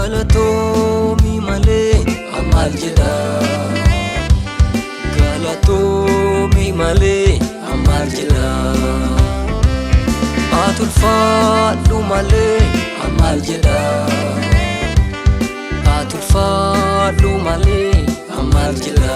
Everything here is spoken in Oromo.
Galatoomi malee maal jedha? Galatoomi malee maal jedha? Ati ulfaadhu malee maal jedha? Ati ulfaadhu malee maal jedha?